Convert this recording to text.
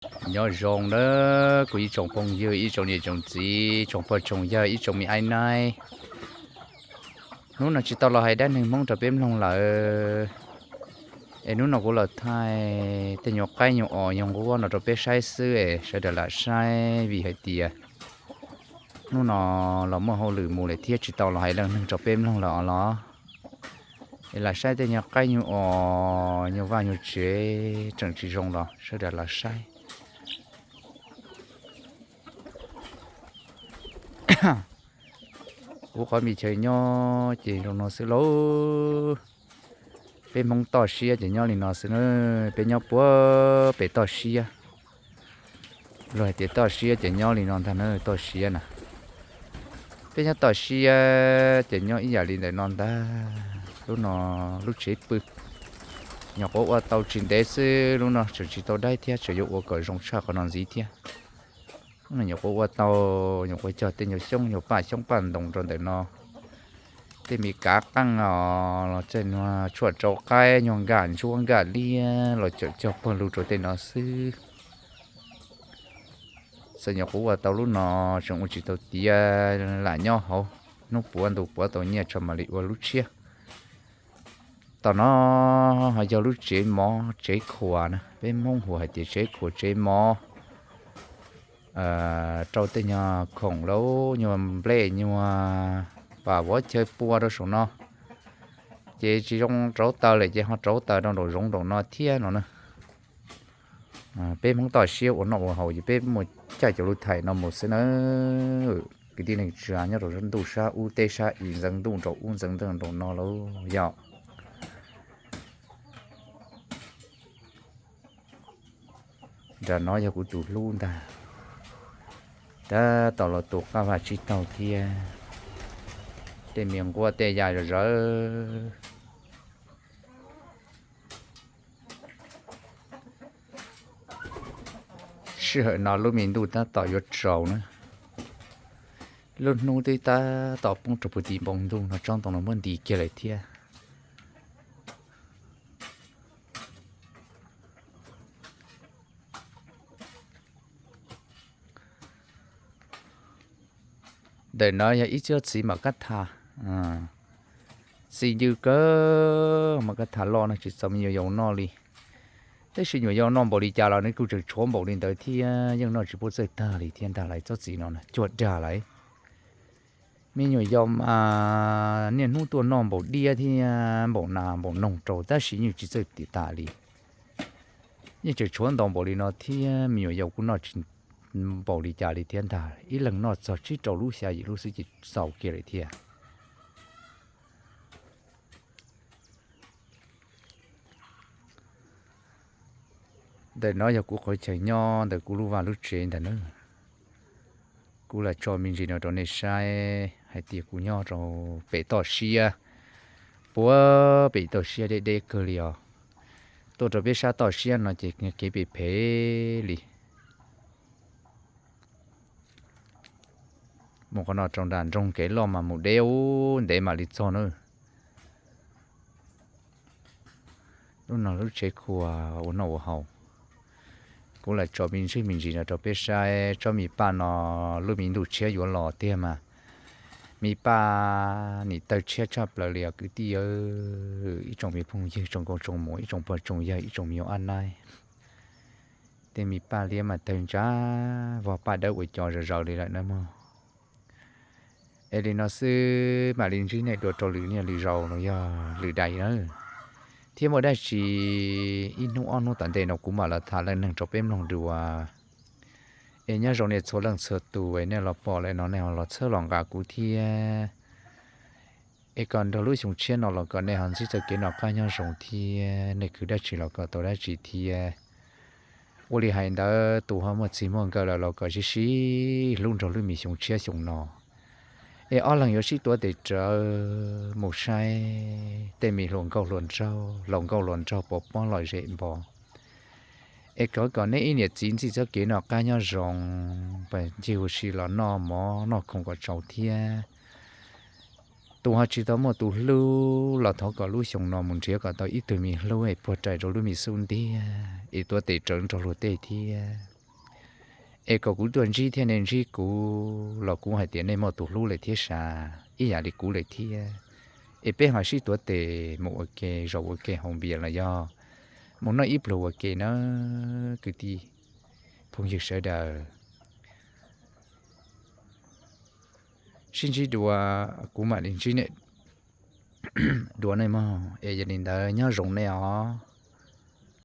Nyob zoo nawb kuv ib tsoom phooj ywg, ib tsoom niam tsoom txiv, tsoom pog tsoom yawg, ib tsoom me aib naib. Hnub no tsis tau los hais dab neeg Hmoob rau peb mloog lawm. Es hnub no kuv los thaij tej nyuag qaib nyuag os nyuag nquab no rau peb saib xwb es sawv daws lam saib vim hais tias hnub no los muaj hauj lwm mus lawm thiab tsis tau los hais dab neeg rau peb mloog lawm os los. Es lam saib tej nyuag qaib nyuag os nyuag vaj nyuag tsev tseem tsis zoo los sawv daws lam saib. Kuv qhov me chaw nyob ces zoo no xwb lauj. Peb Hmoob toj siab ces nyob li no xwb na. Peb nyob puag pem toj siab. Luag hais tias toj siab ces nyob li no ntag na, toj siab na. Peb nyob toj siab ces nyob ib yam li ntawm no ntag. Lub no lub tsev pw, nyuam qhuav ua tau tsis ntev xwb, lub no tseem tsis tau daib thiab, tseem yuav ua kom zoo tshaj qhov no ntxiv thiab. Nyuam qhuav ua tau, nyuam qhuav cog tej nyuag xyoob nyuag paj xyoob paj ntoos rau ntawm no. Tej me kav qeej os los tej nyuag tshuaj rau qaib, nyuag nkaj ntsuab nkaj liab los tseem cog pawg lug rau tej no xwb. Txawm nyuam qhuav ua tau lub no, tseem ua tsis tau tiav, lam nyob hauv, hnub puav ntu puav tau nyiaj tso mam li ua lub tshiab. Tom no ho yog lub tsev mov tsev khuam na, peb Hmoob hu hais tias tsev khuam tsev mov. Rau tej nyuag khoom lauj, nyuag nplej nyuag pas vov chaw pua rau saum no, ces tsis zoo rauv taws lawm ces ho rauv taws rau nraum zoov nraum no thiab no na. Peb Hmoob toj siab ua noj ua haus ces peb muaj caij cov lus thaim no mus xwb na. Kwv tij neej tsa nyob rau ntuj sab ub teb sab i, ntxeev ntuj nraum ub ntxeev ntuj nraum no lauj yog. Nram no yog kuv tus hlub ntag. Tab tom los tu qab vaj tsib taug thiab. Tej me nquab tej ya zom zaws. Sij hawm no lub me ntuj tab tom yuav tsaus na. Lub hnub twb tab tom poob rau puag tim npoo ntuj no, tsob ntoo no muab nti kiag lawm thiab. Ntawm no yog ib tsob txiv mam kab tha, txiv ncw kawg, mam kab tha loj no tsis txaus me nyuam yaus noj li. Tab sis nyuam yaus noj npaum li cas los nws kuj tseem tshuav npaum li ntawd thiab, yeej noj tsis pub txawj tag li thiab ntag lauj. Tsob txiv no cuag dag lauj. Me nyuam yaus mas niaj hnub tuaj noj npaum diab thiab npaum nas npaum noog rau tab sis yeej tsis txawj tas li. Yeej tseem tshuav ntau npaum li no thiab me nyuam yaus kuj noj tsis npaum li cas li thiab ntag, ib leeg noj txog tsib rau lub xya yim lub xwb ces txaus kiag lawm thiab. Ntawm no yog kuv qhov chaw nyob ntawm kuv lub vaj lub tsev ntag na. Kuv lam tso me ntsis no rau nej saib hais tias kuv nyob rau pem toj siab, puag pem toj siab deb deb kawg li os. Tuaj rau peb sab toj siab no ces kev phem phem li. Mus qhov no rau nram nroog kev loj mas mus deb ub ntev mam li txog na. Lub no lub tsev khuam ua noj ua haus. Kuv lam tso me ntsis me ntsis no rau peb saib, tsob me paj no lub me ntuj tshiab yuav los tiag mas me paj nim tawg tshiab tshaj plaws li os kwv tij. Ib tsoom me phooj ywg tsoom nkauj tsoom muam, ib tsoom pog tsoom yawg, ib tsoom me nyuam ab naib, tej me paj liab mas tawg ntsa vog paj dawb ua cov zom zaws li lawm na mog. Es li no xwb mam li ntsib nej dua rau lwm niaj lwm zaus los yog lwm daim na. Thiab muaj dab tsi ib hnub ob hnub tom ntej no kuv mam los tham leej neeg rau peb mloog dua. Es nyob zoo nej txhua leej txhua tus es nej los pom lawm no nej ho los txhawb los nqa kuv thiab. Es kom nrog lub xyoo tshiab no los kom nej ho ntsib txoj kev noj qab nyob zoo thiab nej khwv dab tsi los kom tau dab tsi thiab. Ua li hais ntawd tus ho muaj txij muaj nkawm lawm los kom sib sib hlub nrog lub me xyoo tshiab xyoo no. Es ob leeg yuav sib tuav tes rawv mus saib tej me hluas nkauj hluas nraug, hluas nkauj hluas nraug pov pob lom zem npo. Es kom kom neb ib niam txiv ntsib txoj kev noj qab nyob zoo, pas ncig huv si los noj mov noj khoom kom tsaus thiab. Tus ho tsis tau muaj tus hlub los thov kom lub xyoo no mus nrhiav kom tau ib tug me hlub es puag rais rau lub me xub ntiag es tuav tes rawv nrog luag tej thiab. Es kom kuv tuaj ntsib thiab nej ntsib kuv los kuv hais tias nej muaj tus hlub lawm thiab sav, ib yam li kuv lawm thiab. Es peb ho sib tuav tes mus ua ke, zaum ua ke haus npias los yog mus noj ib pluag ua ke nawb kwv tij phooj ywg sawv daws. Sib ntsib dua, kuv mam li ntsib nej dua nej mog. Es yog li ntawd nyob zoo nej os.